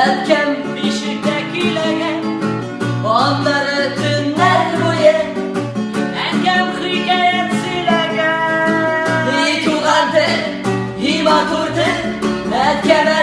Әткәм бишектә көйләгән. Аннары төннәр буе әнкәм хикәят сөйләгән. И туган тел, и матур тел, әткәм.